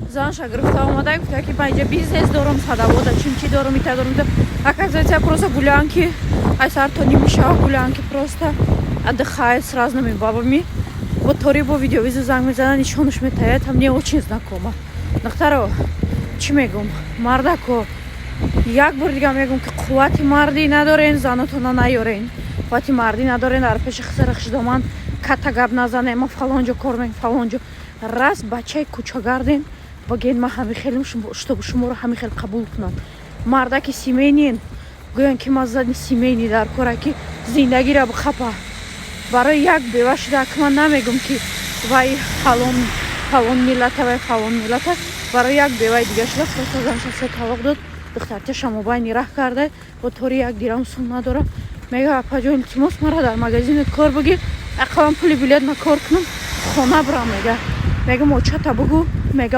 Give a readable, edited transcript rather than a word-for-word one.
Занша гирифта омада, гуфта, ки ман инҷа бизнес дорам, садовода, чимчи дорам, ита дорам, ита. Оказывается, просто гулянки, ай сар то ними шава гулянки, просто отдыхает с разными бабами. Вот тори бо видеовызов занг мезана, нишонаш метаят, а мне очень знакомо. Духтаро, чӣ мегум? Мардако, як бор дига мегум, ки қуввати мардӣ надорен, занотона наёрен. Қуввати мардӣ надорен, дар пеши хисара хишдоман ката гап назанем, ма фалонҷо кор мекунам, фалонҷо. Раз бачаи кӯчагарден, баген, ма ҳами хелем, чтобы шуморо ҳами хел қабул кунам. Мардаки семейный н гӯян, ки ма зани семейный дар кора, ки зиндагиро бихапа. Барои як бева шуда, ки ман намегум, ки вай фалон фалон миллата, вай фалон миллата. Барои як беваи дига шуда, просто занша се талоқ дод, духтарчаша мобайни раҳ карда, бо тори 1 дирам сум надора. Мега: «Апаҷон, илтимос, мара дар магазинет кор бигир, ақаллан пули билет ма кор кунам, хона бирам». Мега, мегам, очата бугӯ, мега.